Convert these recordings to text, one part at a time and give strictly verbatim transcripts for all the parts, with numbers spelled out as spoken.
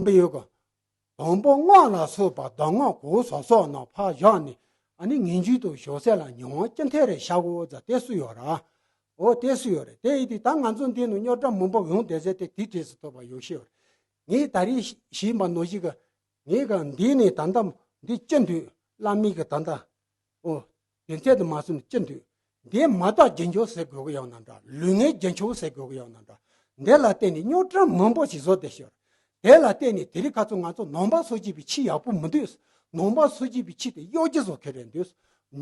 ཕ་ཡོད་གི། དང་པོ་སྔགས་ལ་སོགས་པ་གདམས་ངག་གོ་ས་སོགས་རྣམས་ཕར་བཞག་ནས། ཨ་ནི་ངེས་འབྱུང་དང་བྱང་སེམས་ལ་ཉམས་ཅི་ཐེ་རེ་བྱ་དགོས་ཟེར་དེ་སུ་ཡོད་ར། འོ་དེ་སུ་ཡོད་རེད། དེ་ཡིན་དུས་ད་ང་ཚོ་འདི་ནང་རྙོག་དྲ་མང་པོ་ཡོང་བསྡད་ཟེར་དེ་དེའི་གྲས་སུ་ཐུག་པ་ཡོད་ཤེས་ཡོད་རེད། ངས་ད་རེས་ཞུས་པ་ནང་བཞིན་གི། ངས་ག་འདི་ནས་ད་ལྟ་འདི་ཅི་འདོད། བླ་མའི་གི་ད་ལྟ། ཨོ། དེ་ཚད་དུ་མ་སོང་ནས་ཅི་འདོད། འདི་མ་དག་རྒྱུན་འཁྱོངས་ཟེར་དགོས་ཀྱི་ཡོད་ན་འདྲ། ལུས་ངན་རྒྱུན་འཁྱོངས་ཟེར་དགོས་ཀྱི་ཡོད་ན་འདྲ། འདི་ལ་བརྟེན་ནས་རྙོག་དྲ་མང་པོ་ཞིག་བཟོ་བསྡད་ཤག་དེ་ལ་བརྟེན་ནས་དེ་རིང་ཁ་ཚོ་ང་ཚོ་ནང་པ་སངས་རྒྱས་པའི་ཆོས་ཡག་པོ་མི་འདུག་ནང་པ་སངས་རྒྱས་པའི་ཆོས་དེ་གཡོ་སྒྱུ་བཟོ་མཁན་རེད་འདུག་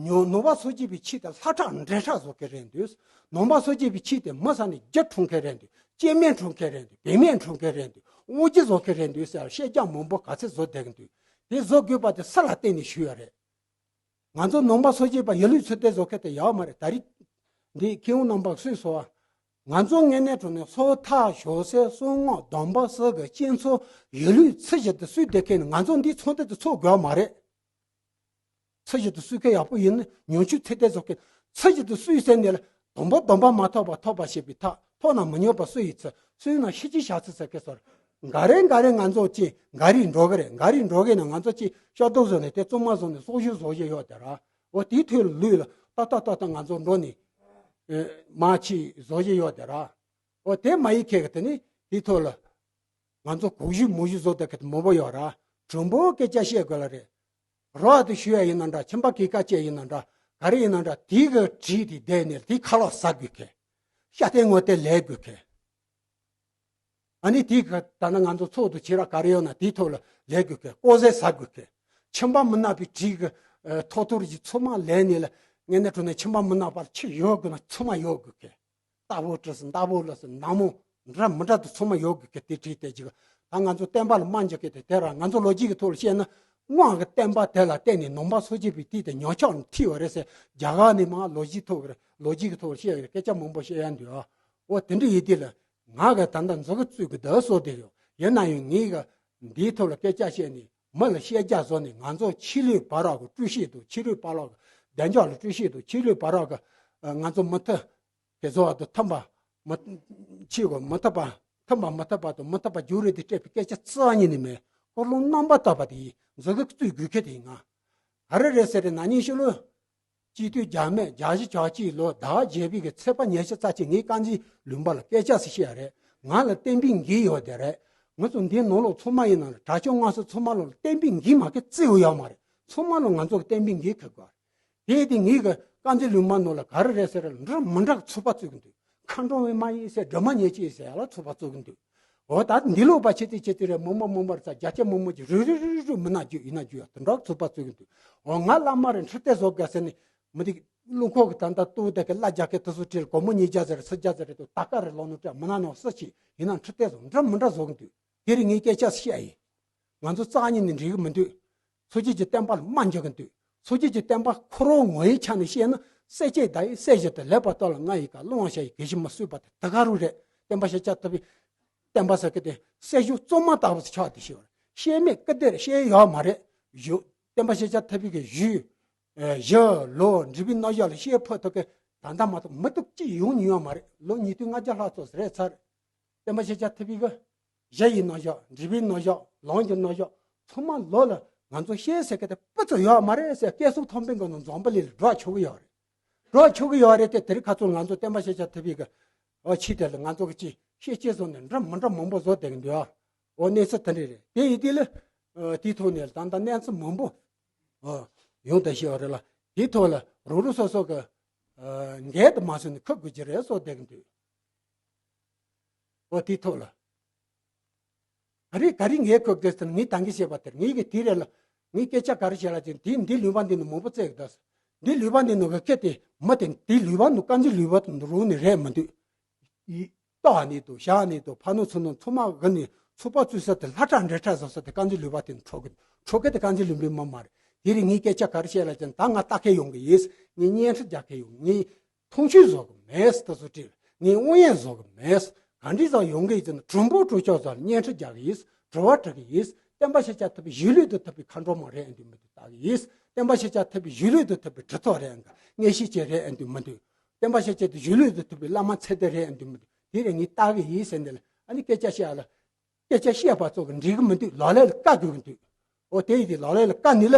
ཉོ་ནང་པ་སངས་རྒྱས་པའི་ཆོས་དེ་ལྷ་ཁྲག་འདྲེ་ཁྲག་བཟོ་མཁན་རེད་འདུག་ནང་པ་སངས་རྒྱས་པའི་ཆོས་དེ་མི་ས་ནས་རྒྱུ་འཁྲུ་མཁན་རེད་འདུག་སྐྱེ་དམན་འཁྲུ་མཁན་རེད་འདུག་བེད་མེད་འཁྲུ་མཁན་རེད་འདུག་གཡོ་སྒྱུ་བཟོ་མཁན་རེད་འདུག་ཟེར་བཤད་རྒྱ་མང་པོ་ག་ཚོད་བཟོ་བསྡད་ཀྱི་འདུག་དེ་བཟོ་དགོས་པ་དེ་སུ་ལ་བརྟེན་ནས་ཞུས་ཡ་རེད། ང་ཚོ་ནང་པ་སངས་རྒྱས་པ་ཡིན་ལུགས་ཚུལ་དེ་བཟོ་མཁན་དེ་ཡོད་མ་རེད། ད་རེས་འདི་མཁས་དབང་རྣམ་པ་སུས་གསུངས་པ། ང་ཚོ་དངོས་གནས་དྲང་གནས་སོ་ཐར་བྱང་སེམས་གསང་སྔགས་སྡོམ་པ་སོགས་ཀྱི་རྐྱེན་ཚོ་ཡིན་ལུགས་ཚུལ་བཞིན་དུ་སུས་བསྡད་མཁན་ནི་ང་ཚོ་འདིའི་ཚོགས་སྡེ་དེ་ཚོགས་དགོས་མ་རེད། ཚུལ་བཞིན་དུ་སུས་མཁན་ཡག་པོ་ཡིན་ན་ཉམས་ཅི་ཐེ་རེ་བཟོ་མཁན། ཚུལ་བཞིན་དུ་སུས་ཟེར་ནས་ལ་དང་པོ་སྡོམ་པ་མ་ཐོབ་པ་ཐོབ་པ་ཞེས་པའི་ཐག་ཐོག་ན་མི་སྙོམས་པ་སུ་ཡི་ཚུལ་སུས་ན་ཤི་ཅི་བྱ་ཚུལ་ཟེར་མཁན་སོར། འགའ་རེ་འགའ་རེ་ང་ཚོ་ཅི་འགའ་རེ་འགྲོ་གི་རེད། འགའ་རེ་འགྲོ་གི་ན་ང་ཚོ་ཅི་ཤོག་དོག་བཟོ་ནས་དེ་བཙུན་མ་བཟོ་ནས་སྲོག་ཤོར་བཟོ་བཞིན་ཡོད་དེ་ར། འོ་དེའི་ཐོག་ལ་ལུས་ལ་ཏག་ཏག་ཏག་ཏག་ང་ཚོ་འགྲོ་ནས་མ་ཕྱི་བཟོ་བཞིན་ཡོད་དེ་ར། འོ་དེ་མ་ཡི་ཁེ་གི་དེ་ནི་དེའི་ཐོག་ལ་ང་ཚོ་གོག་ཞུ་མུ་ཞུ་བཟོ་དེ་གི་དེ་མོ་པོ་ཡོད་ར། དྲང་པོ་སྐད་ཆ་བཤད་དགོས་ལ་རེད། རོགས་དེ་ཞུ་ཡ་ཡིན་ན་འདྲ། ཁྱིམ་པ་གི་ཀ་བཅས་ཡིན་ན་འདྲ། ག་རེ་ཡིན་ན་འདྲ། དེའི་གི་བྲིས་དེ་བསྡད་ནས་དེའི་ཁ་ལག་ཟ་དགོས་མཁན། ཤ་སྟེ་ངོ་སྟེ་ལས་དགོས་མཁན། ཨ་ནི་དེའི་གི་ད་ནི་ང་ཚོ་ཚོགས་འདུ་བྱེད་ར་ག་རེ་ཡོད་ན་དེའི་ཐོག་ལ་ལས་དགོས་མཁན། ལྐོག་ཟས་ཟ་དགོས་མཁན། ཁྱིམ་པ་མི་ནག་པའི་བྲིས་གི་ཐོ་ཐོར་གྱི་ཚོད་མ་ལས་ནས་ལ་ངས་ནི་གྲོ་ནས་ཁྱིམ་པ་མི་ནག་པར་ཁྱི་ཡོད་དགོས་ན་ཚོད་མ་ཡོད་དགོས་མཁན། རྟ་ཕོ་བྲིས་སུ་མདའ་ཕོ་ལ་སུ་ནག་མོ་འདྲ་མི་འདྲ་དུ་ཚང་མ་ཡོད་དགོས་ཀྱི་དེ་བྲིས་ཏེ་ཅིག་ད་ང་ཚོ་བསྟན་པ་ལ་རྨ་འཇོག་གི་དེ་དེ་ར་ང་ཚོ་ལོ་རྒྱུས་ཀྱི་ཐོག་ལ་བཤད་ན་སྔོན་གྱི་བསྟན་པ་དེ་ལ་བརྟེན་ནས་ནང་པ་སངས་རྒྱས་པའི་དུས་དེ་ཉམས་ཆག་ནས་ཐིག་བ་རེད་ཟེར་རྒྱ་གར་ནས་མ་ལོ་རྒྱུས་ཐོག་ལོ་རྒྱུས་ཀྱི་ཐོག་ལ་བཤད་ཡོད་རེད། སྐད་ཆ་མང་པོ་བཤད་ཡ་འདུག་འོ་དེ་འདྲ་ཡིན་དུས་ལ་ང་གི་ད་ལྟ་མཛུབ་གུ་བཙུགས་གི་འདུག་བཟོ་དེ་ཡོད། ཡིན་ན་ཡང་ངས་གི་འདིའི་ཐོག་ལ་སྐད་ཆ་བཤད་ནས་མི་ལ་བཤད་རྒྱ་བཟོ་ནས་ང་ཚོ་ཕྱི་ལུས་བར་ར་གི་སྤྲུལ་ཤེས་དང་ཕྱི་ལུས་བར་ར་གི་བདེ་འཇགས་ལ་སྤྲུལ་ཤེས་དང་ཕྱི་ལུས་བར་ར་གི་ང་ཚོ་མུ་མཐུད། དེ་ཚོ་བར་དུ་མཐུན་པ་མི་ཕྱིར་གོ་མི་ཐུབ་པ། མཐུན་པ་མི་ཐུབ་པ་དང་མི་ཐུབ་པ་རྒྱུ་རེད་དེ་སྤྲད་པའི་སྐད་ཆ་རྩ་བ་ཉིད་ནས་མེད། ཀོ་ལོང་རྣམ་པར་དག་པ་དེ་ཡིན། མཛུབ་གུ་བཙུགས་དགོས་མཁན་དེ་ཡིན་ང་། ག་རེ་རེད་ཟེར་ན་ནིང་ཕྱི་ལོ། སྤྱི་ལོ་བརྒྱ་མེད་བརྒྱད་ཅུ་གྱ་གཅིག་ལོ་ཟླ་བརྒྱད་པའི་གི་ཚེས་པ་ཉི་ཤུ་རྩ་གཅིག་ངས་དཀར་མཛེས་ལུང་པ་ལ་སྐད་ཆ་ཞིག་བཤད་ཡ་རེད། ང་ལ་བསྟན་པའི་འགན་ཡོད་དེ་རེད། ང་ཚོ་འདིའི་ནང་ལོགས་ཚང་མ་ཡིན་ན་ལ་གྲྭ་ཆོས་སྔགས་སྲུང་ཚང་མ་ལོ་ལ་བསྟན་པའི་འགན་མ་ཁེ་བརྩི་ཡོད་ཡོད་མ་རེད། ཚང་མ་ལོ་ང་ཚོ་གི་བསྟན་པའི་འགན་ཁུར་དགོས་རེད། དེ་དེ་ངེད་ཀྱི་དཀར་མཛེས་ལུང་པ་ནང་ལ་ག་རེ་རེད་ཟེར་འདྲ་མི་འདྲ་ཚོད་དཔག་བཙུགས་ཀྱི་འདུག་ཁ་འགྲོ་བའི་མ་ཡིན་ཟེར་སྒྲོལ་མ་ཉེས་ཅན་ཟེར་ཡ་ལ་ཚོད་དཔག་བཙུགས་ཀྱི་འདུག་འོ་ད་འདི་ལོག་པ་ཆེ་ཏི་ཆེ་ཏི་རེད། མོ་མོ་མོ་མོ་རེད་ས་རྒྱ་ཆེ་མོ་མོ་ཅིག་རུ་རུ་རུ་རུ་རུ་མི་ན་རྒྱུ་ཡིན་ན་རྒྱུ་ཡ་དེ་འདྲ་ཚོད་དཔག་བཙུགས་ཀྱི་འདུག་འོ་ང་བླ་མ་རེད་འཕྲི་ཏེ་བཟོ་དགའ་ཟེར་ནི་མི་དེ་རླུང་ཁོག་གི་ད་ལྟ་ཏུ་དེ་གི་བླ་རྒྱ་སྐད་དུ་སུ་ཁྲིད་སྒོར་མོ་ཉིས་བརྒྱ་ཟེར་སུ་བརྒྱ་ཟེར་རེད་དུ་ད་ཀ་རེད་ལོག་ནོ་སྤྲད་མི་ན་ནོ་སུ་ཆེ་ཡིན་ན་འཕྲི་ཏེ་བཟོ་འདྲ་མི་འདྲ་བཟོ་གི་འདུག་དེ་རིང་ངས་སྐད་ཆ་བཤད་ཡིན། ང་ཚོ་རྩ་ཉིད་ནས་འགྲིག་གི་མི་འདུག་སངས་རྒྱས་ཀྱི་བསྟན་པ་ལ་རྨ་འཇོག་གི་འདུག་སངས་རྒྱས་ཀྱི་བསྟན་པ་འཁོར་བ་ངོ་བོའི་ཆ་ནས་བཤད་ན་སྲས་བཅས་བདག་ཡི་སྲས་བཞི་སྟེ་ལེགས་པར་བསྟོད་ལ་མངའ་ཡི་ག་ལོང་བ་ཤ་ཡི་གེ་ཞིག་མ་གསོད་པ་དེ་ད་ག་རུ་རེད། བསྟན་པ་ཤེས་བྱ་ཐུབ་པའི་བསྟན་པ་ཟེར་གི་དེ་སྲས་ཞུ་གཙོ་མ་ལྟ་བུ་ཆགས་ཏེ་ཤི་བ་རེད། བཤད་མེད་ཀི་དེར་བཤད་ཡོད་མ་རེད། ཞུ་བསྟན་པ་ཤེས་བྱ་ཐུབ་པའི་གི་ཞུ་བཞི་ལོ་འབྲས་བུའི་རྣམ་གཞག་ལ་བཤད་ཕོད་ཐུབ་གི་ད་ལྟ་མ་གཏོགས་མི་གཏུག་ཅིག་ཡོང་མྱོང་ཡོད་མ་རེད། ལོ་ཉིས་སྟོང་ལྔ་བརྒྱ་ལྷག་ཙམ་རེད་ཚར། བསྟན་པ་ཤེས་བྱ་ཐུབ་པའི་གི་གཞི་ཡི་རྣམ་གཞག་འབྲས་བུའི་རྣམ་གཞག་ལམ་གྱི་རྣམ་གཞག་ཚང་མ་ལོ་ལ་ང་ཚོ་ཤེས་ཟེར་གི་དེ་སྤུ་ཚོ་ཡོད་མ་རེད་ཟེར་སྐལ་གསུམ་ཐང་པའི་གི་ནང་འཛམ་བུ་གླིང་ལ་སྒྲོག་ཆོག་གི་ཡོད་རེད། སྒྲོག་ཆོག་གི་ཡོད་རེད་དེ་དེ་རིང་ཁ་ཚོ་ང་ཚོ་བསྟན་པ་ཤེས་བྱ་ཐུབ་པའི་གི་འོ་ཆེད་དེ་ལ་ང་ཚོ་གི་ཅི་ཤེས་ཅི་བཟོ་ནས་འདྲ་མི་འདྲ་མང་པོ་བཟོ་བསྡད་གི་འདུག་འོ་གནས་ཚུལ་དེ་འདྲ་རེད། དེ་ཡིན་དུས་ལ་དེའི་ཐོག་ནས་ད་ལྟ་གནས་ཚུལ་མང་པོ་ཡོང་བསྡད་ཤེས་པ་རེད་ལ་དེའི་ཐོག་ལ་རང་རང་སོ་སོ་གི་འགན་དུ་མ་སོང་ནས་ཁུར་དགོས་ཀྱི་རེད་བཟོ་བསྡད་གི་འདུག་འོ་དེའི་ཐོག་ལ། ག་རེ་ག་རེ་ངས་གོ་དགོས་ཟེར་ན་ངས་ད་གིན་བཤད་པ་དེར་ངས་གི་དེ་རེད་ལ། ངས་སྐད་ཆ་ག་རེ་བཤད་ལ་ཅིག་དེ་འདི་ལུས་པ་འདི་ནི་མང་པོ་བཙལ་གི་འདུག་འདི་ལུས་པ་འདི་ནི་གི་སྐད་དེ་མི་དེ་འདི་ལུས་པ་ནི་དཀར་མཛེས་ལུས་པ་དེ་རུང་ནི་རེད་མི་འདུག་ཡི་ལྟོགས་ནི་དང་བཞག་ནི་དང་ཕ་ནོ་ཚུ་ནོ་ཚོ་མ་གི་ནི་ཚོ་པ་བཙུགས་ས་དེ་ལྷ་ཁྲག་འདྲེ་ཁྲག་བཟོ་ས་དེ་དཀར་མཛེས་ལུས་པ་དེ་ནི་འཕྲོག་གི་འཕྲོག་གི་དེ་དཀར་མཛེས་ལུས་པའི་མི་མ་རེད། དེ་རིང་ངས་སྐད་ཆ་ག་རེ་བཤད་ལ་ཅིག་ད་ང་ལྟ་མཁན་ཡོང་གི་ཡིན། ངས་བརྙན་འཕྲིན་རྒྱག་མཁན་ཡོང་ངས། མཐོང་ཆོས་བཟོ་གི་མེད་ཟེར་དེ་ཚོ་བྲིས། ངས་དབང་ཡན་བཟོ་གི་མེད། ག་འདྲ་ཟིག་ཡོང་གི་ཡིན་ཟེར་ན་དྲང་པོ་དྲང་ཕྱོགས་ཟིག་ལ་བརྙན་འཕྲིན་རྒྱག་གི་ཡིན། དྲི་བ་དྲི་གི་ཡིན། བསྟན་པ་ཤེས་བྱ་ཐུབ་པའི་གཞིས་ལུས་དང་ཐུབ་པའི་མཁའ་འགྲོ་མ་རེད་ཨེ་འདུག་མི་འདུག་ལྟ་གི་ཡིན། བསྟན་པ་ཤེས་བྱ་ཐུབ་པའི་གཞིས་ལུས་དང་ཐུབ་པའི་གྲི་ཐོགས་རེད་ཨེ་འདུག་མངོན་ཤེས་ཅན་རེད་ཨེ་འདུག་མི་འདུག་བསྟན་པ་ཤེས་བྱ་ཐུབ་གཞིས་ལུས་དང་ཐུབ་པའི་བླ་མ་ཚེ་འདས་རེད་ཨེ་འདུག་མི་འདུག་དེ་རེད་ངས་ལྟ་གི་ཡིན་ཟེར་འདི་ལ་ཨ་ནི་སྐད་ཆ་བཤད་ལ། སྐད་ཆ་བཤད་པ་ཚོ་གི་འགྲིག་གི་མི་འདུག་ལག་ལེན་ལ་བཀལ་དགོས་ཀྱི་འདུག་འོ་དེ་ཡིན་དུས་ལག་ལེན་ལ་བཀལ་ནི་ལ་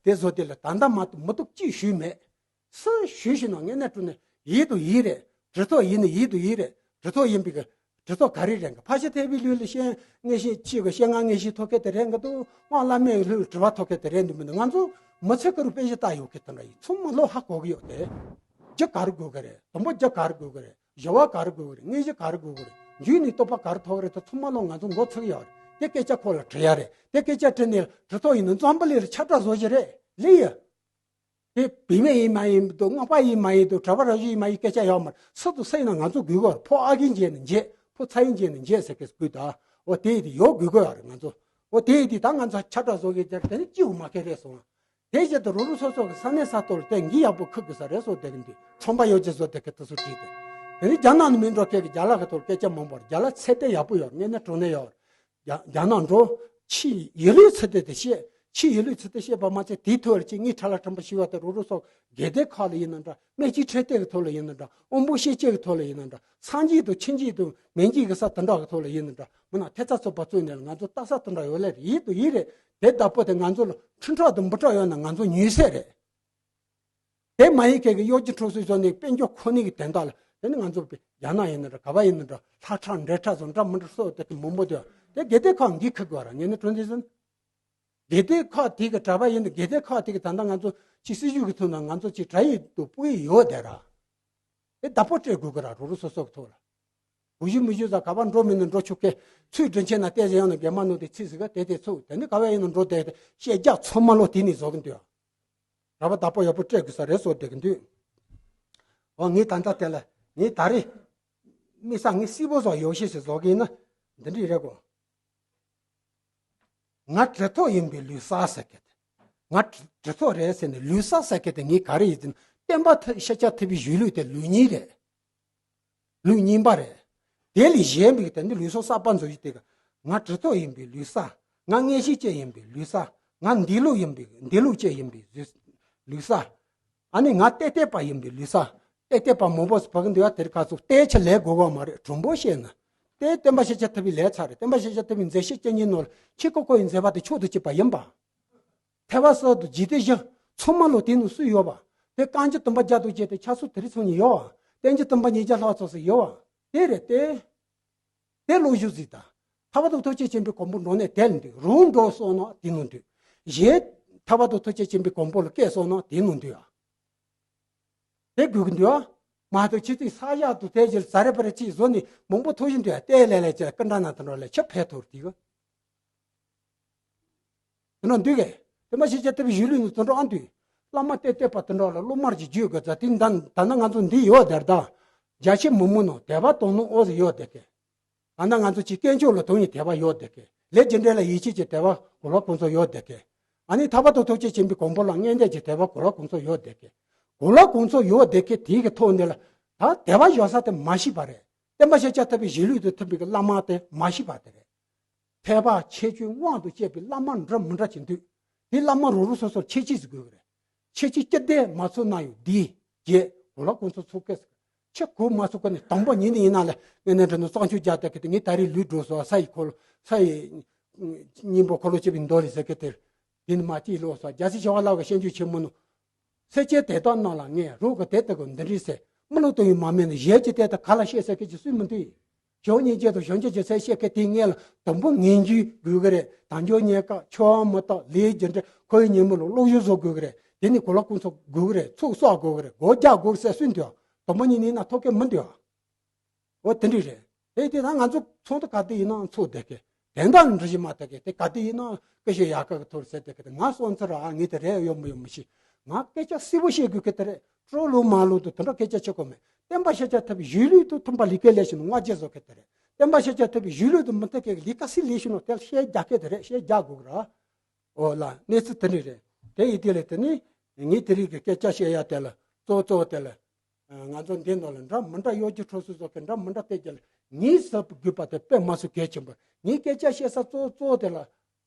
དེ་བཟོ་དེ་ལ་ད་ལྟ་མ་གཏོགས་མི་གཏོགས་ཅིག་ཞུས་མེད། སུ་ཞུས་ཞུས་ན་ངས་གནས་སྤྲོ་ནས་ཡིད་དུ་ཡིད་རེད། གྲི་ཐོག་ཡིན་ན་ཡིད་དུ་ཡིད་རེད། གྲི་ཐོག་ཡིན་པའི་གི་གྲི་ཐོག་ག་རེ་རེད་གི་ཕལ་ཆེར་ཐེ་བའི་ལུས་ལ་ཤེས་ངེས་ཤེས་ཅིག་གི་ཤེས་ང་ངེས་ཤེས་ཐོབ་མཁན་དེ་རེད་གི་འདུག་དབང་བླ་མའི་ལུས་ལ་དྲི་བ་ཐོབ་མཁན་དེ་རེད་འདུག་མི་འདུག་ང་ཚོ་མི་ཚེ་ག་རུ་དཔེ་གཞི་ལྟ་ཡོད་མཁན་དེ་འདྲ་ཡིན་ཚང་མ་བློ་ཧ་གོ་གི་ཡོད་དེ། རྒྱུ་ག་རེ་དགོས་གི་རེད། དང་པོ་རྒྱུ་ག་རེ་དགོས་གི་རེད། བཞི་བ་ག་རེ་དགོས་གི་རེད། དངོས་གཞི་ག་རེ་དགོས་གི་རེད། རྒྱུ་ནི་རྟོགས་པ་ག་རེ་ཐོབ་གི་རེད་དེ་ཚང་མ་བློ་ང་ཚོ་མགོ་ཚོས་ཡོད་རེད། དེ་སྐད་ཆ་ཁོ་ལ་དྲི་ཡ་རེད། དེ་སྐད་ཆ་དྲི་ནས་གྲི་ཐོག་ཡིན་ན་འཛམ་བུ་གླིང་ལ་ཁྱབ་བསྒྲགས་བཟོ་གི་རེད་ལེ་ཡ། དེ་བུད་མེད་ཡིན་མ་ཡིན་འདུག་སྔགས་པ་ཡིན་མ་ཡིན་འདུག་གྲྭ་པ་རབ་བྱུང་ཡིན་མ་ཡིན་སྐད་ཆ་ཡོད་མ་རེད། སུ་དང་སུ་ཡིན་ན་ང་ཚོ་དགོས་གི་རེད། ཕོ་ཨ་རྒན་མཇལ་ན་མཇལ། ཕོ་ཚ་ཡིན་མཇལ་ན་མཇལ་ཟེར་མཁན་དགོས་ད། འོ་དེ་ཡིན་དུས་ཡོད་དགོས་གི་ཡོད་རེད་ང་ཚོ། འོ་དེ་ཡིན་དུས་ད་ང་ཚོ་ཁྱབ་བསྒྲགས་བཟོ་གི་དེ་དེ་ནི་སྐྱིད་པོ་མ་ཁེལ་རེད་སོང་། དེ་བཞིན་དུ་རུ་རུ་སོ་སོ་གི་ས་གནས་ས་ཐོག་ལ་དེ་འགན་ཡག་པོ་འཁུར་དགོས་ས་རེད་སོ་དེ་གི་འདུག་ཚོང་པ་ཡོད་ཅེས་བཟོ་དེ་གི་དུ་སུ་བྲིས་ཏེ། དེ་ནི་རྒྱ་ནག་ནས་མི་འགྲོ་མཁན་གི་རྒྱ་ལག་གི་ཐོག་སྐད་ཆ་མང་པོ་རེད། རྒྱ་ལག་ཚད་ལྡན་ཡག་པོ་ཡོད་རེད། དངོས་གནས་དྲང་གནས་ཡོད་རེད། རྒྱ་རྒྱ་ནག་འགྲོ། ཕྱི་ཡི་ལུས་ཚུལ་དེ་དེ་བཤད། ཕྱི་ཡི་ལུས་ཚུལ་དེ་བཤད་པ་མ་ཚད་དེའི་ཐོག་ལ་ཅིག་ངའི་ཁྲ་ལ་ཁྲམ་པ་ཞིག་ཡོད་དེ་རུ་རུ་སོགས་དགེ་ལྡན་ཁག་ལ་ཡིན་ན་འདྲ། སྨན་སྤྱི་ཁྲལ་དེ་གི་ཐོག་ལ་ཡིན་ན་འདྲ། དབང་པོ་ཤེས་བྱའི་གི་ཐོག་ལ་ཡིན་ན་འདྲ། སངས་རྒྱས་དང་ཆོས་བརྒྱུད་དང་མན་ཇུའི་གི་ས་དེ་འདྲ་གི་ཐོག་ལ་ཡིན་ན་འདྲ། མི་ན་ཐེ་ཚ་ཚོགས་པ་བཙུགས་ནས་ང་ཚོ་ལྟ་ས་དེ་འདྲ་ཡོད་ལེ་ཡིད་དུ་ཡིད་རེད། དེ་བདག་པོ་དེ་ང་ཚོ་ལ་ཁྲིམས་ཁྲག་དང་འབུ་ཁྲག་ཡོད་ན་ང་ཚོ་ཉུལ་ས་རེད། དེ་མ་ཡིན་མཁན་གྱི་གཡོ་སྒྱུ་འཕྲོག་བསྲེ་བཟོ་ནས་དཔལ་འབྱོར་ཁོ་ནའི་གི་དོན་དག་ལ་དེ་ནི་ང་ཚོ་རྒྱ་ནག་ཡིན་ན་འདྲ་ག་པར་ཡིན་ན་འདྲ་ལྷ་ཁྲག་འདྲེ་ཁྲག་བཟོ་འདྲ་མི་འདྲ་སོགས་དེ་གི་མང་པོ་འདུག་དེ་དགེ་ལྡན་ཁག་འགན་འཁུར་དགོས་ར་ངས་ནི་དྲན་འདི་ཟིན། དགེ་ལྡན་ཁག་དེ་གི་གྲྭ་པ་ཡིན་ན་དགེ་ལྡན་ཁག་དེ་གི་ད་ལྟ་ང་ཚོ་ཅི་སྲིད་ཇུས་ཀྱི་ཐོག་ན་ང་ཚོ་ཅི་གྲྭ་ཡིག་ཏུ་སྤུས་ཡིག་ཡོད་དེ་ར། དེ་བདག་པོ་སྤྲད་དགོས་གི་ར་རོ་རོ་སོ་སོ་གི་ཐོག་ལ། གུ་ཞུ་མི་ཞུ་ཟ་ག་པར་འགྲོ་མི་ནི་འགྲོ་ཆོག་གི། ཚུལ་དྲིན་ཆེ་ན་ལྟས་ཟེར་ཡང་ན་རྒན་མ་ནོ་དེ་ཚིག་ཟིག་ག་དེ་དེ་ཚུགས་དེ་ནི་ག་བས་ཡིན་ན་འགྲོ་དེ་དེ་ཤེས་རྒྱ་ཚང་མ་ལོ་དེ་ནི་བཟོ་གི་འདུག་ར་བ་བདག་པོ་ཡག་པོ་སྤྲད་དགོས་ས་རེད་བཟོ་བསྡད་ཀྱི་འདུག་འོ་ངས་ད་ལྟ་དེ་ལ་ངས་ད་རེས་དམིགས་བསལ་ངས་སྲིད་པོ་བཟོ་ཡོ་ཤེས་ཤིག་བཟོ་གི་ཡིན་ན་འདི་འདྲས་རེད་གོ། ང་གྲི་ཐོག་ཡིན་པའི་ལུས་གསར་ཟེར་གི་དེ། ང་གྲི་ཐོག་རེད་ཟེར་ནས་ལུས་གསར་ཟེར་གི་དེ་ངས་ག་རེ་ཡིན་ཟེར་ན་བསྟན་པ་ཤཱཀྱ་ཐུབ་པའི་གཞུང་ལུགས་དེ་ལུགས་གཉིས་རེད། ལུགས་གཉིས་པ་རེད། དེ་ལས་གཞན་པའི་དེ་འདི་ལུས་སྲོག་གསར་པ་འཛོམས་ཡོད་དེ་ག་ང་གྲི་ཐོག་ཡིན་པའི་ལུས་གསར། ང་མངོན་ཤེས་ཅན་ཡིན་པའི་ལུས་གསར། ང་འདས་ལོག་ཡིན་པའི་འདས་ལོག་ཅན་ཡིན་པའི་ལུས་གསར། ཨ་ནི་ང་ཏེ་ཏེ་པ་ཡིན་པའི་ལུས་གསར། ཏེ་ཏེ་པ་མང་པོ་ཟེར་བ་གི་འདི་བ་དེར་ཁ་ཚུགས་ཏེ་ཆ་ལས་དགོས་གོ་མ་རེད་དྲང་པོ་བཤད་ན། དེ་བསྟན་པ་ཤཱཀྱ་ཐུབ་པའི་ལས་ཚར་རེད། བསྟན་པ་ཤཱཀྱ་ཐུབ་པའི་མཛད་བཤད་སྤྱི་གཉིས་ནོར་ཁྱི་ཀོ་ཀོ་ཡི་མཛད་པ་དེ་མཆོག་ཏུ་གཅིག་པ་ཡིན་པ། ཐེག་པ་གསུམ་དང་འཇིག་རྟེན་བཞི། ཚང་མ་ལོ་དེ་ནང་སུ་ཡོད་པ། དེ་རྐང་གཅིག་བསྟན་པ་རྒྱ་དུ་བྱས་ཏེ་ཆ་སུ་དེ་རིང་ཚོ་ཉིད་ཡོད་པ། རྟེན་གྱི་བསྟན་པ་ཉིས་བརྒྱ་ལྷག་ཚོགས་སུ་ཡོད་པ། དེ་རེད་དེ། དེ་ལོ་རྒྱུས་ཟིག་ད། ཐར་པ་དང་ཐུགས་རྗེ་ཆེན་པོའི་གོ་འཕང་འགྲོ་ནས་དེ་ལ་འདུག་རང་འགྲོ་སོང་ན་དེ་ནང་འདུག་གཞན་ཐར་པ་དང་ཐུགས་རྗེ་ཆེན་པོའི་གོ་འཕང་ལ་སྐྱེས་སོང་ན་དེ་ནང་འདུག་ཨ། དེ་དགོས་ཀྱི་འདུག་ཨ། མ་གཏོགས་ཁྱེད་ཚོས་ས་ཡག་ཏུ་དེ་ཞིག་ཟ་རེ་པ་རེ་ཅིག་བཟོ་ནས་མང་པོ་ཐོག་བཞིན་འདུག་ཨ། དེ་ལས་ལས་ཅེས་ཀི་འདྲ་ན་དེ་འགྲོ་ལས་ཆ་ཕེ་ཐོར་དེ་གི། དེ་འདྲ་འདུག་གས། དེ་མ་ཤེས་བྱ་ལྟ་བུའི་གཞུང་ལུགས་ནི་དེ་འདྲ་ཨ་འདུག་བླ་མ་ཏེ་ཏེ་པ་དེ་འདྲ་ལ་སློབ་མར་གྱི་རྒྱུད་དགོས་ཙ་དེ་འདྲ་ད་ནི་ང་ཚོ་འདི་ཡོད་དེར་ད། རྒྱ་ཆེ་མི་མོ་ནོ་དད་པ་དོང་ནོ་ཨོ་ཟི་ཡོད་དེ་གས། ད་ནི་ང་ཚོ་ཅིག་དཀོན་མཆོག་ལ་དོང་ཡི་དད་པ་ཡོད་དེ་གས། ལས་རྒྱུ་འབྲས་ལ་ཡིད་ཆེས་ཀྱི་དད་པ་གོ་ལ་ཁོང་ཚོ་ཡོད་དེ་གས། ཨ་ནི་ཐར་པ་དང་ཐུགས་རྗེ་ཆེན་པོའི་གོ་འཕང་ལ་མངོན་འདོད་ཀྱི་དད་པ་གོ་ལ་ཁོང་ཚོ་ཡོད་དེ་གས། གོ་ལ་ཁོང་ཚོ་ཡོད་དེ་གས་དེའི་གི་ཐོག་འདི་ལ་ད་དད་པ་ཡོད་ས་དེ་མ་ཤེས་པ་རེད། བསྟན་པ་ཤཱཀྱ་ཐུབ་པའི་གཞུང་ལུགས་དང་མཐུན་པའི་གི་བླ་མ་དེ་མ་ཤེས་པ་དེ་རེད། ཐེག་པ་ཁྱད་ཆོས་དབང་དུ་བྱས་པའི་བླ་མ་འདྲ་མི་འདྲ་ཅིག་འདུག་དེ་བླ་མ་རོ་རོ་སོ་སོར་ཁྱད་ཆོས་ཟིག་དགོས་ཀྱི་རེད། ཁྱད་ཆོས་སྤྱི་བདེ་མ་ཚོགས་ན་ཡང་འདིའི་རྗེས་གོ་ལ་ཁོང་ཚོ་ཚོགས་སྐད་ཟིག་ཁྱེད་གོ་མ་ཚོགས་ཀ་ནས་དང་པོ་ཉིད་ནས་ཡིན་ན་ལ་ངས་ནས་འདྲ་ནོ་གཙང་ཆུ་རྒྱ་དེ་གི་དེ་ངས་ད་རེས་ལུས་འགྲོ་སོ་ས་ཡི་འཁོར་ལོ་ས་ཡི་སྙིང་པོ་འཁོར་ལོ་བཅས་པའི་མདོ་ལས་ཟེར་གི་དེར་དེ་ནི་མ་ཅིག་ལོག་སོ་རྒྱ་སྲས་ཞི་བ་ལྷ་གི་བཤད་རྒྱུད་ཆེན་མོ་ནོ། སེར་སྐྱའི་དེ་དག་རྣམས་ལ་ངས་རོགས་ཀྱི་དེ་ལྟ་བུ་འདི་འདྲའི་ཟེར། མི་ལོ་དུ་ཡི་མ་མེད་ན་གཞན་གྱི་དེ་ལྟ་ག་ལ་བཤད་ཟེར་མཁན་གྱི་སུས་མི་འདུག་གཞོགས་སྙིང་རྗེ་དང་གཞོགས་འཇིགས་ཀྱི་ཚད་བཤད་མཁན་དེའི་སྔོན་ལ་དང་པོ་ངེས་འབྱུང་དགོས་ཀྱི་རེད། དལ་འབྱོར་རྙེད་དཀའ་ཆོས་མི་རྟག་ལས་རྒྱུ་འབྲས་འཁོར་བའི་ཉོན་མོངས་ལ་བློ་ཡུལ་བཟོ་དགོས་ཀྱི་རེད། དེ་ནི་གོ་ལ་ཁོང་ཚོ་དགོས་ཀྱི་རེད། ཚུགས་གསོག་དགོས་ཀྱི་རེད། སྒོ་རྒྱག་དགོས་ཟེར་སུས་འདུག་དང་པོ་ཉིད་ནས་ན་ཐོབ་མཁན་མི་འདུག་འོ་དེ་འདྲ་རེད། དེ་དེ་ད་ང་ཚོ་ཚོང་དུ་ག་དུས་ཡིན་ནའང་ཚོགས་བསྡད་གི། དེ་འདྲ་འདྲི་ཞིག་མ་ཐག་གི་དེ་ག་དུས་ཡིན་ནའང་སྐད་ཤོད་ཡག་ག་གི་ཐོར་ཟེར་བསྡད་གི། དེ་ང་སོང་ཚར་ཨ་ངས་དེ་རེད་ཡོང་མི་ཡོང་མི་ཤེས། ང་སྐད་ཆ་གསལ་པོ་བཤད་དགོས་གི་དེ་རེད། སྤྲོ་ལོ་མ་ལོ་དུ་དེ་འདྲ་སྐད་ཆ་ཆོད་གོ་མེད། བསྟན་པ་ཤཱཀྱ་ཐུབ་པའི་གཞུང་ལུགས་དང་མཐུན་པ་ལས་ཀ་ལས་ཤིག་ནི་ང་རྗེས་བཟོ་གི་དེ་རེད། བསྟན་པ་ཤཱཀྱ་ཐུབ་པའི་གཞུང་ལུགས་དང་མི་མཐུན་གི་ལས་ཀ་སི་ལས་ཤིག་ནོ་དེ་བཤད་རྒྱག་གི་དེ་རེད། བཤད་རྒྱག་དགོས་གི་ར། ཨོ་ལ་གནས་ཚུལ་དེ་འདྲ་རེད། དེ་ཡིན་དེ་ལས་དེ་ནི་ངས་དེ་རིགས་ཀྱི་སྐད་ཆ་བཤད་ཡ་དེ་ལ་གཙོ་གཙོ་དེ་ལ། ང་ཚོ་འདི་ནང་ལ་འདྲ་མི་འདྲ་གཡོ་སྒྱུ་འཕྲོག་སུ་སོགས་ཀྱི་འདྲ་མི་འདྲ་སྐད་ཆ་ལ་ངས་ཟབ་དགོས་པ་དེ་དཔེ་མ་སུ་གལ་ཆེན་པོ། ངས་སྐད་ཆ་བཤད་ས་གཙོ་གཙོ་དེ་ལ་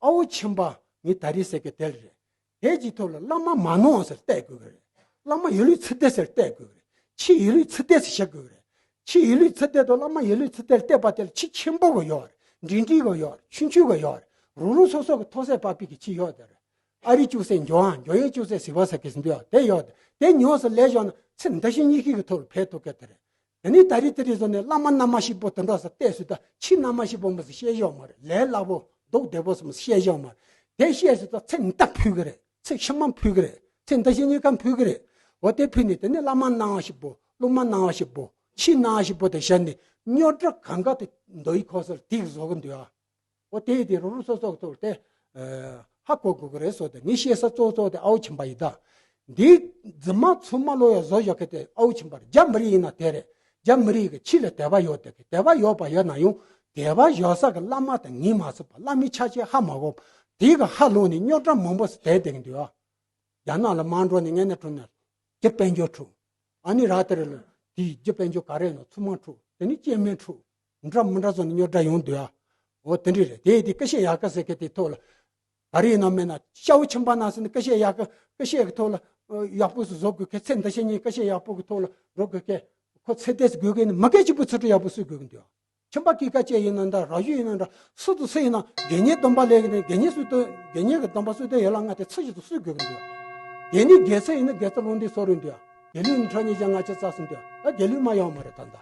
ཨའོ་ཆེན་པ་ངས་ད་རེས་ཟེར་གི་དེ་ལ་རེད། དེ་གྱི་ཐོག་ལ་བླ་མ་མ་ནོར་ཟེར་བལྟ་དགོས་གི་རེད། བླ་མ་ཡིན་ལུགས་ཚུལ་བདེ་ཟེར་བལྟ་དགོས་གི་རེད། ཆོས་ཡིན་ལུགས་ཚུལ་བདེ་ཟེར་བཤད་དགོས་གི་རེད། ཆོས་ཡིན་ལུགས་ཚུལ་བདེ་དང་བླ་མ་ཡིན་ལུགས་ཚུལ་བདེ་ལ་བལྟས་པ་དེ་ལ་ཆོས་ཆེན་པོ་གི་ཡོད་རེད། འབྲིང་འབྲིང་གི་ཡོད་རེད། ཆུང་ཆུང་གི་ཡོད་རེད། རང་རང་སོ་སོ་གི་མཐོ་ས་བབས་པའི་གི་ཆེད་ཡོད་དེ་རེད། ཨ་རི་ཅུང་ཟད་འགྱོ་ཨང་འགྱོ་ཡས་ཅུང་ཟད་ཟིལ་བ་ཟ་གི་ཟིན་འདུག་ཨ། དེ་ཡོད་དེ་དེ་ཉོས་སུ་ལས་བཞག་ན་ཚེ་འདི་ཕྱི་གཉིས་ཀྱི་གི་ཐོག་ལ་ཕན་ཐོགས་གི་དེ་རེད། དེ་ནས་ད་རེས་དེ་རེད་ཟེར་ནས་བླ་མ་རྣམ་མང་ཞིག་པོ་དེ་འདྲ་ཟེར་བལྟས་སུ་ད་ཕྱི་རྣམ་མང་ཞིག་པོ་མི་ཟེར་བཤད་ཡོད་མ་རེད། ལས་སླ་པོ་སྡུག་བདེ་པོ་ཟེར་མི་ཟེར་བཤད་ཡོད་མ་རེད། དེ་བཤད་སུ་ད་ཚེ་འདི་ཕུལ་གི་རེད། ཚེ་ཕྱི་མ་ཕུལ་གི་རེད། ཚེ་འདི་ཕྱི་གཉིས་ཀ་ཕུལ་གི་རེད། འོ་དེ་ཕུལ་ནས་དེ་ནས་བླ་མ་རྣམ་མང་ཞིག་པོ་སློབ་མ་རྣམ་མང་ཞིག་པོ་ཕྱི་རྣམ་མང་ཞིག་པོ་དེ་བཞག་ནས་རྙོག་དྲ་གང་ག་དེ་འདོ་ཡི་ཁོ་སར་དེ་བཟོ་གི་འདུག་ཨ། འོ་དེ་ཡི་དེ་རང་རང་སོ་སོ་གི་ཐོག་དེ་ཧ་གོ་དགོས་ཀྱི་རེད་ཟེར་ཏེ། ངས་བཤད་ས་གཙོ་བོ་གཙོ་བོ་དེ་ཨའུ་ཆིན་པ་ཡིན་ད། འདི་རྫུན་མ་ཚུར་མ་ལོག་ཡ་བཟོ་བཞག་མཁན་དེ་ཨའུ་ཆིན་པ་རེད། རྒྱ་མི་རིགས་ཡིན་ན་དེ་རེད། རྒྱ་མི་རིགས་ཀྱི་ཕྱི་ལ་དད་པ་ཡོད་དེ་གི་དད་པ་ཡོད་པ་ཡོད་ན་ཡང་དད་པ་ཡོད་ས་གི་བླ་མ་དང་ངེས་མ་ཚུགས་པ། བླ་མའི་ཕྱག་ཆེན་ཧ་མ་གོ་བ། དེ་གི་ཧ་ལོག་ནས་རྙོག་དྲ་མང་པོ་ཞིག་བསྡད་བསྡད་ཀྱི་འདུག་ཨ། རྒྱ་ནག་ལ་མར་འགྲོ་ནས་ངས་ནས་འགྲོ་ན་རྒྱུ་དཔལ་འབྱོར་འཁྲུག་ཨ་ནི་ར་དེ་རེད་ལ། དེའི་རྒྱུ་དཔལ་འབྱོར་ག་རེ་ཡིན་ན་ཚང་མ་འཁྲུག་དེ་ནི་སྐྱེ་དམན་འཁྲུག་འདྲ་མི་འདྲ་བཟོ་ནས་རྙོག་དྲ་ཡོང་འདུག་ཨ། འོ་དེ་འདྲ་རེད། དེ་དེ་ཀ་ཤས་ཡག་ག་ཟེར་མཁན་དེ་ཐོག་ལ། ག་རེ་ཡིན་ན་མེད་ན་ཤའུ་ཆིན་པ་ན་ཟེར་ནས་ཀ་ཤས་ཡག་ག་ཀ་ཤས་ཀྱི་ཐོག་ལ་ཡག་པོ་ཞིག་བཟོ་དགོས་མཁན། ཚེ་འདི་ཕྱི་གཉིས་ཀ་ཤས་ཡག་པོ་གི་ཐོག་ལ་འགྲོ་དགོས་མཁན། ཁོ་ཚེ་འདས་དགོས་མཁན་ནི་མི་སྐད་ཆ་པོ་ཚུར་འགྲོ་ཡག་པོ་སུས་དགོས་ཀྱི་འདུག་ཨ། ཁྱིམ་པ་སྐྱེས་ཀ་ཅེ་ཡིན་ན་འདྲ། ར་ཞུ་ཡིན་ན་འདྲ། སུ་དང་སུ་ཡིན་ན་དགེ་བསྙེན་སྡོམ་པ་ལས་ཀྱི་ནི་དགེ་བསྙེན་སུ་དང་དགེ་བསྙེན་གྱི་སྡོམ་པ་སུ་དང་ཡོད་ལ་ང་དེ་ཚུར་ཞིག་ཏུ་སུས་དགོས་ཀྱི་འདུག་དགེ་བསྙེན་དགེ་ཚུལ་ཡིན་ན་དགེ་ཚུལ་ལུང་འདི་སོ་རུ་འདུག་དགེ་ལུགས་ནི་ཁྲོ་ཉེས་ཅན་ལྔ་བཅུ་རྩ་གསུམ་འདུག་ད་དགེ་ལུགས་མ་ཡོང་མ་རེད་ད་ལྟ།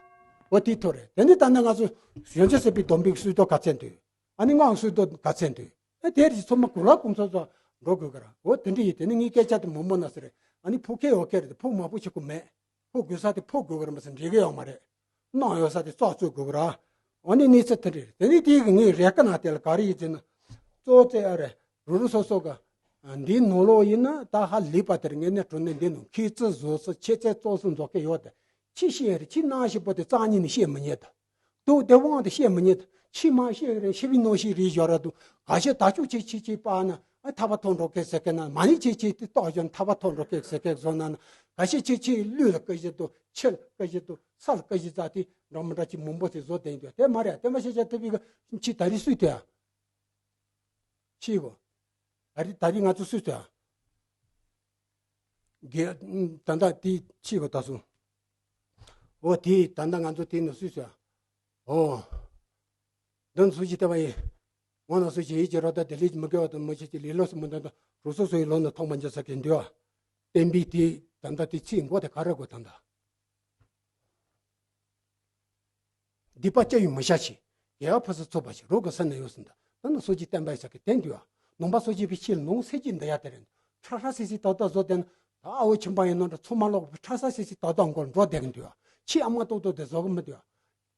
འོ་དེའི་ཐོག་རེད། དེ་ནི་ད་ནི་ང་ཚོ་གཞོན་སྐྱེས་ཟེར་བའི་སྡོམ་པའི་སྲོལ་ཏོ་ག་ཚད་འདུག་ཨ་ནི་སྔགས་སྲོལ་ཏོ་ག་ཚད་འདུག་ཨ་དེ་རིགས་ཚང་མ་གུ་ལ་གུང་ཚོགས་ཚོ་འགྲོ་དགོས་ཀྱི་ར། འོ་དེ་འདྲ་ཡིན། དེ་ནི་ངའི་སྐད་ཆ་དེ་མང་པོ་ན་ཟེར་རེད། ཨ་ནི་ཕུགས་ཁེ་འོ་ཁེ་རེད། དེ་ཕུགས་མ་ཕུགས་ཆེ་ཁུ་མེད། ཕུགས་དགོས་ས་དེ་ཕུགས་དགོས་ཀྱི་རེད་མ་ཟད་འགྲིག་གི་ཡོད་མ་རེད། གནང་ཡོད་ས་དེ་རྩ་རྩོད་དགོས་ཀྱི་ར། འོ་ནི་གནས་ཚུལ་དེ་འདྲ་རེད། དེ་ནི་དེའི་གི་ངའི་རེ་སྐུལ་ན་དེ་ལ་ག་རེ་ཡིན་ཟེར་ན། གཙོ་བོ་རྩེ་ཨ་རེད། རུ་རུ་སོ་སོ་ག་འདིའི་ནང་ལོགས་ཡིན་ན་ད་ཧ་ལས་པ་དེར་ངས་ནས་གྲོ་ནས་འདི་ནང་ཁྱེད་ཚོ་བཟོ་ས་ཁྱེད་ཚོ་གཙོ་སུ་འཛོག་གི་ཡོད་དེ། ཁྱི་ཤེས་རེད། ཁྱི་ནང་ཞིག་པོ་དེ་རྩ་ཉིད་ནས་བཤད་མི་ཉན་ད། དུག་དེ་དབང་དུ་བཤད་མི་ཉན། ཕྱི་མ་བཤད་རེད། ཕྱི་པའི་ནང་བཤད་རེད་བཞག་ར་འདུག་ག་ཤེད་ད་ཅུག་ཆེ་ཆེ་ཆེ་པ་ན་ཨ་ཐ་བ་ཐོག་འགྲོ་གི་ཟེར་གི་ན། མ་ཎི་ཆེ་ཆེ་དེ་རྟོགས་བཞག་ན་ཐ་བ་ཐོག་འགྲོ་གི་ཟེར་གི་བཟོ་ན་ན། ག་ཤེད་ཆེ་ཆེ་ལུས་ལ་སྐུ་བཞི་འདུག་ཕྱི་ལ་སྐུ་བཞི་འདུག་ས་ལ་སྐུ་བཞི་རྩ་དེ་འདྲ་མི་འདྲ་ཅིག་མང་པོ་དེ་བཟོ་བསྡད་འདུག་དེ་མ་རེད། དེ་མ་ཤེས་བྱ་ཐུབ་པའི་གི་ཕྱི་ད་རིག་སུས་དེ་ཨ། ཕྱི་གོ་ད་རིག་ད་རིག་ང་ཚོ་སུས་དེ་ཨ། དགེ་ད་ལྟ་དེ་ཕྱི་གོ་ད་སོང་། འོ་དེ་ད་ལྟ་ང་ཚོ་དེ་ནི་སུས་ཟེར། འོ། འདི་ཚོ་ཞིག་བལྟས་པ་ཡིན། ངོ་ན་སུ་ཞིག་ཡིད་ཀྱི་རོ་ད་དེ་ལས་མི་དགེ་བ་དང་མི་ཤེས་ཀྱི་ལས་ལོག་སུ་མི་འདོན་དང་རུ་སོ་སོ་ཡི་ལོ་ན་ཐོག་མ་འཇལ་ས་གི་འདུག་ཨ། བསྟན་པའི་དེ་ད་ལྟ་དེ་ཚིག་མགོ་དེ་ག་རེ་དགོས་ད་ལྟ། སྡིག་པ་སྐྱེ་བའི་མི་བྱ་ཞིག་དགེ་བ་ཕུན་སུམ་ཚོགས་པ་ཞིག་རོགས་ཀྱི་སེམས་ན་ཡོད་ཟིན་ད། ད་ནི་སོ་སྐྱེ་བསྟན་པ་ཡི་ས་གི་བསྟན་འདུག་ཨ། ནང་པ་སོ་སྐྱེ་པའི་ཕྱིར་ནང་གསེར་གྱི་འདི་ཡ་དེ་རེད། ཁྲ་ཁྲ་སིལ་སིལ་ཏག་ཏག་བཟོ་དེ་ན་ད་ཨ་བོ་ཁྱིམ་པ་ཡིན་ནོ་འདྲ་ཚོ་མ་ལོག་པའི་ཁྲ་ས་སིལ་སིལ་ཏག་ཏག་མགོར་འགྲོ་བསྡད་གི་འདུག་ཨ། ཁྱི་ཨ་མ་ཏོག་ཏོག་དེ་བཟོ་གི་མི་འདུག་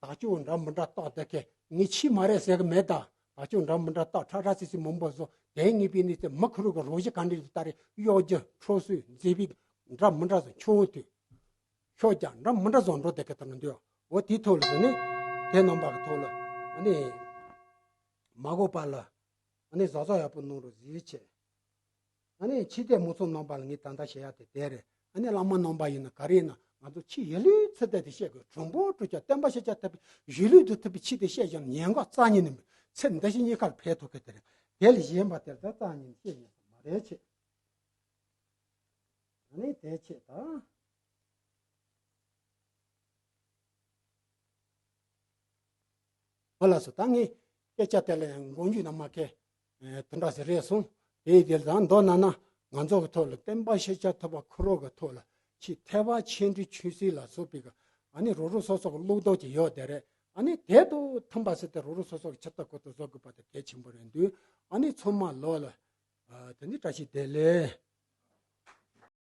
ཨ། ད་ཅུང་འདྲ་མི་འདྲ་རྟགས་དེ་ཁེ་ངས་ཕྱི་མ་རེད་ཟེར་གི་མེད་ད། ད་ཅུང་འདྲ་མི་འདྲ་རྟགས་ཁྲ་ཁྲ་སིལ་སིལ་མང་པོ་བཟོ་དེ་ངེས་པའི་གནས་ཚེ་མི་ཁུ་རུ་གི་རོ་བཞི་ག་འདྲ་ལྟ་རེ་གཡོ་སྒྱུ་འཕྲོག་གསོད་མཛེས་པའི་འདྲ་མི་འདྲ་བཟོ་ཁྱོད་དུས་ཤོག་ཀྱང་འདྲ་མི་འདྲ་བཟོ་འགྲོ་དེ་གི་ཐོག་ནས་འདུག་འོ་དེའི་ཐོག་ལ་ཟེར་ནས་དེ་རྣམ་པ་གི་ཐོག་ལ་ཨ་ནི་མ་གོ་པ་ལ་ཨ་ནི་བཟའ་བཟའ་ཡག་པོ་གནང་རོགས་ཟེར་བྱས། ཨ་ནི་ཕྱི་དེ་མུ་ཚང་རྣམ་པ་ལ་ངས་ད་ལྟ་བཤད་ཡ་དེ་དེ་རེད། ཨ་ནི་བླ་མ་རྣམ་པ་ཡིན་ན་ག་རེ་ཡིན་ན་ང་ཚོ་ཕྱི་ཡི་ལུས་ཚུལ་དེ་དེ་བཤད་དགོས། གྲུང་པོ་གྲུ་ཆ་བསྟན་པ་ཤེས་བྱ་ཐུབ་པའི་ཡི་ལུས་དེ་ཐུབ་པའི་ཕྱི་དེ་བཤད་ཀྱང་ཉེན་ཁ་རྩ་ཉིད་ནས་མེད། ཚེ་འདི་ཕྱི་གཉིས་ཀར་ཕན་ཐོགས་ཀྱི་དེ་རེད། དེ་ལས་གཞན་པ་དེར་ད་རྩ་ཉིད་ནས་བཤད་ཉན་ས་མ་རེད་ཆེ། ཨ་ནི་དེ་ཆེ་ད། ཨོ་ལགས་སོ། ད་ངས་སྐད་ཆ་དེ་ལ་ཡང་མགོ་མཇུག་ནས་མ་ཁེ། ཨེ། དེ་འདྲ་ཞིག་རེད་སོང་། དེ་ཡི་དེ་ལ་ད་མདོར་ན་ན་ང་ཚོ་གི་ཐོག་ལ་བསྟན་པ་ཤེས་བྱ་ཐོབ་པ་ཁོ་རང་གི་ཐོག་ལ་ཕྱི་ཐེག་པ་ཆེ་འབྲིང་ཆུང་གསུམ་ལ་སོགས་པའི་གི་ཨ་ནི་རོ་རོ་སོ་སོ་གི་བློ་ལྡོག་ཅིག་ཡོད་དེ་རེད། ཨ་ནི་དེ་དང་མཐུན་པ་ཟེར་ཏེ་རོ་རོ་སོ་སོ་གི་ཆེ་ད་ཁོ་ཐག་བཟོ་དགོས་པ་དེ་གལ་ཆེན་པོ་རེད་འདུག་ཨ་ནི་ཚང་མ་ལོ་ལ། ཨ། དེ་ནི་བཀྲ་ཤིས་བདེ་ལེགས།